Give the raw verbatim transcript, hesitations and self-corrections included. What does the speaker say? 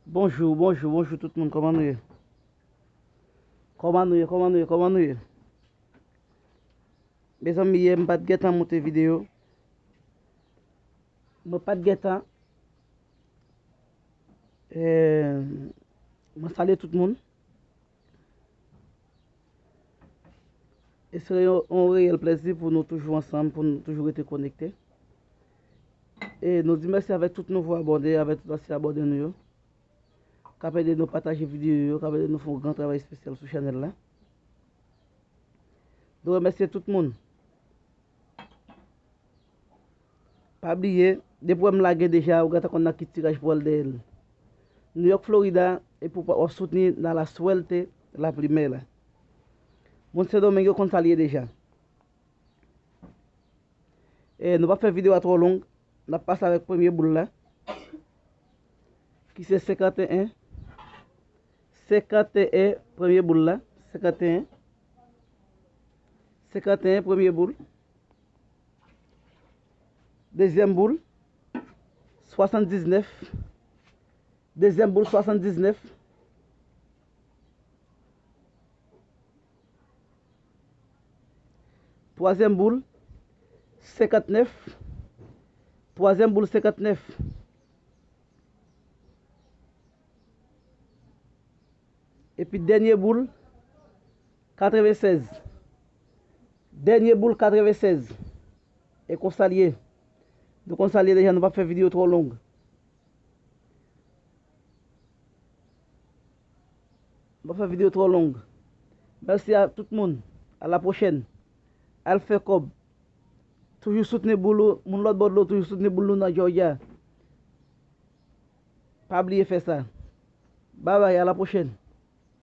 Bonjou, bonjou, bonjou tout moun, kòman nou ye? Kòman nou ye, kòman nou ye, kòman nou ye? Mezanmi, yè m pa t gentan monte videyo. Mwen pa t gentan. Eh, mwen salye tout moun. E se yon, yon reyèl plèzi pou nou toujou ansanm, pou nou toujou rete konekte. E nou di mèsi avèk tout nouvo abòne, avèk tout ansyen abòne nou yo. K ap ede nou pataje videyo yo, k ap ede nou fè yon gran travay espesyal sou chanèl la. Nou remèsye tout moun. Pa bliye, depi w wè m lage deja, ou gentan konn nan ki tiraj pou al dèyè l. New York, Florida, epi w ap soutni nan la suerte la primera. Moun Sendomeng yo konn sa l ye deja. E nou p ap fè videyo a twò long, n ap pase avèk premye boul la, ki se senkanteyen. Senkanteyen, premye boul la, senkanteyen. Senkanteyen, premye boul. Dezyèm boul, swasanndiznèf. Dezyèm boul, swasanndiznèf. Twazyèm boul, senkantnèf. Twazyèm boul, senkantnèf. Epi dènye boul, katrevensèz. Dènye boul, katrevensèz. E konsa l ye. Nou konn sa l ye deja, nou p ap fè videyo twò long. M pa fè videyo twò long. Mèsi a tout moun. A la pwochèn. Al fè kòb. Toujou soutni boul ou. Moun lòt bò dlo toujou soutni boul nou nan Georgia. Pa bliye fè sa. Babay, a la pwochèn.